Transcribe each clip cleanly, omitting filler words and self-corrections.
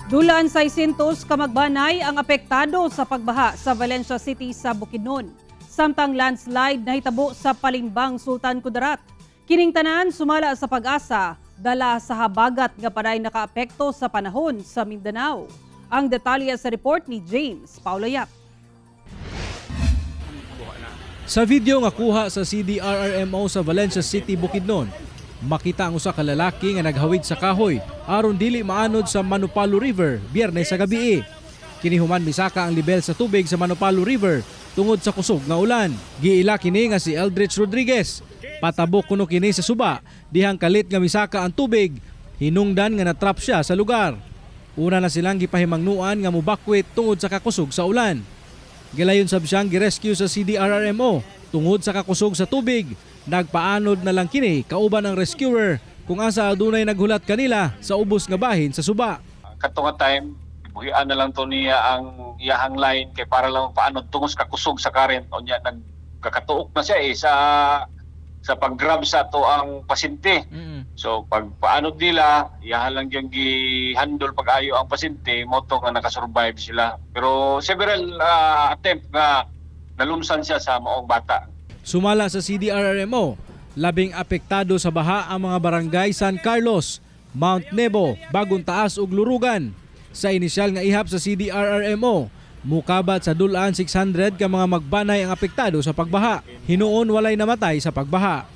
Dulaan 600 ka magbanay ang apektado sa pagbaha sa Valencia City sa Bukidnon. Samtang landslide nahitabo sa Palimbang, Sultan Kudarat. Kining tanan, sumala sa PAGASA, dala sa habagat nga paday nakaapekto sa panahon sa Mindanao. Ang detalye sa report ni James Paulo Yap. Sa video nga kuha sa CDRRMO sa Valencia City, Bukidnon, makita ang usa ka lalaki nga naghawid sa kahoy aron dili maanod sa Manupalo River Biyernes sa gabi. Kini human misaka ang lebel sa tubig sa Manupalo River tungod sa kusog nga ulan. Giila kini nga si Eldridge Rodriguez. Patabok kuno kini sa suba dihang kalit nga misaka ang tubig, hinungdan nga natrap siya sa lugar. Una na silang gipahimangnuan nga mubakwit tungod sa kakusog sa ulan. Gilayon sab siyang girescue sa CDRRMO tungod sa kakusog sa tubig. Nagpaanod na lang kini kauban ang rescuer kung asa adunay naghulat kanila sa ubos nga bahin sa suba. Kadto nga time, buhian na lang to niya ang iyahang line kay para lang paanod tungod sa kakusog sa current. Unya nagkakatuok na siya eh sa pag-grab sa ato ang pasyente. So pag paanod nila, iyahan lang diyang gihandle pag-ayo ang pasyente, mao to nga nakasurvive sila. Pero several attempt nga nalumsan siya sa maong bata. Sumala sa CDRRMO, labing apektado sa baha ang mga barangay San Carlos, Mount Nebo, Bagong Taas ug Lurugan. Sa inisyal nga ihap sa CDRRMO, mukabat sa dulaan 600 ka mga magbanay ang apektado sa pagbaha. Hinuon walay namatay sa pagbaha.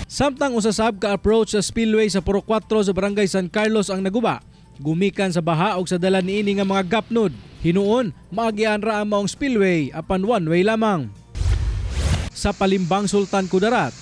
Samtang usa sab ka approach sa spillway sa Purok 4 sa Barangay San Carlos ang naguba, gumikan sa baha og sa dala niini nga mga gapnod. Hinuon, maagian ra ang maong spillway apan one way lamang. Sa Palimbang, Sultan Kudarat,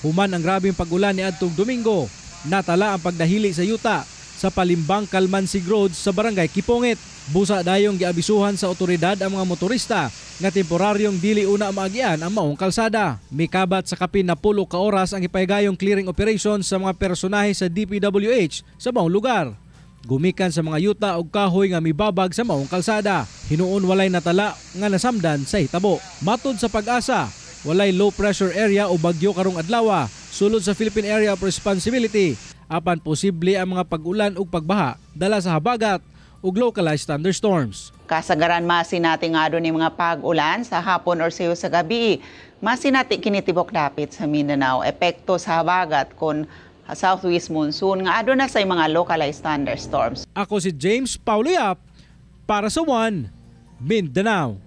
human ang grabeng pag-ulan ni adtong Domingo, natala ang pagdahili sa yuta sa Palimbang Kalmansig Road sa Barangay Kipongit. Busa dayong giabisuhan sa otoridad ang mga motorista nga temporaryong dili una maagian ang maong kalsada. Mikabat sa kapin 10 ka oras ang ipahigayong clearing operation sa mga personahe sa DPWH sa maong lugar, gumikan sa mga yuta og kahoy nga mibabag sa maong kalsada. Hinuon walay natala nga nasamdan sa hitabo. Matod sa PAGASA, walay low pressure area o bagyo karong adlaw sulod sa Philippine Area of Responsibility, apan posible ang mga pag-ulan ug pagbaha dala sa habagat ug localized thunderstorms. Kasagaran masinati nga ni mga pag-ulan sa hapon or sayo sa gabi. Masinati kini tibok dapit sa Mindanao. Epekto sa habagat kon southwest monsoon nga aduna sa mga localized thunderstorms. Ako si James Paulo Yap para sa One Mindanao.